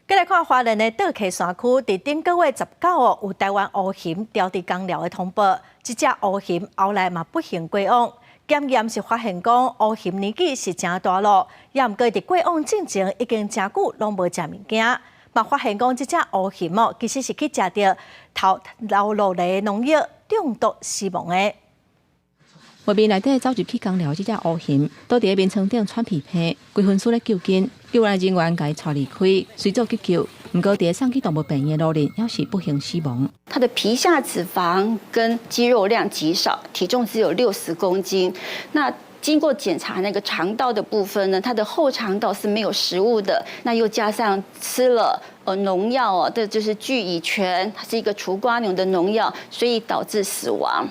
繼來看花蓮的桌溪山區，佇頂個月19哦，有臺灣烏熊牢佇工寮的通報，這隻烏熊後來嘛不幸過往。檢驗是發現講烏熊年紀是誠大囉，也毋過佇過往進前已經誠久攏無食物件，嘛發現講這隻烏熊哦，其實是去食著投流蘆梨農藥中毒死亡的。畫面內底走入去工寮這隻烏熊，倒佇咧眠床頂喘鼻鼻，規分屍咧救緊，救援人員共伊帶離開，隨做急救。毋過佇咧送去動物病院的路裡，猶是不幸死亡。它的皮下脂肪跟肌肉量極少，體重只有60公斤。那經過檢查那個腸道的部分呢，它的後腸道是沒有食物的。那又加上吃了農藥哦，這就是聚乙醛，它是一個除蝸牛的農藥，所以導致死亡。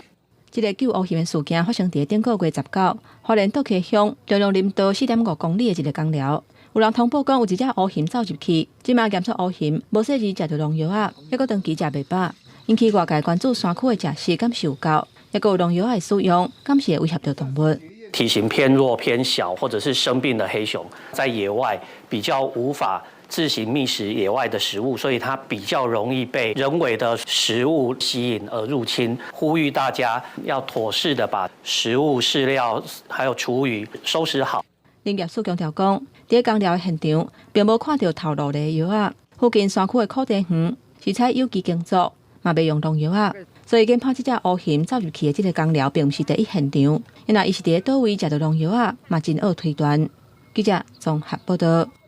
這个救烏熊的事件發生佇頂個月19，花蓮桌溪鄉中央林道4.5公里的一个工寮，有人通報講有一隻烏熊走入去，這馬檢出烏熊無細膩食著農藥仔，猶閣長期食袂飽，引起外界關注山區的食食敢是有夠，猶閣有農藥仔的使用，敢是會威脅著動物。體型偏弱、偏小或者是生病的黑熊，在野外比較無法自行覓食野外的食物，所以它比較容易被人為的食物吸引而入侵。呼籲大家要妥適的把食物、飼料還有廚餘收拾好。林業署強調講，佇工寮的現場並無看著投蘆梨藥仔，附近山區的苦茶園是採有機耕作，嘛袂用農藥仔，所以研判這隻烏熊走入去的這个工寮並毋是第一現場，因為伊是佇咧佗位食著農藥仔，嘛真惡推斷。記者綜合報道。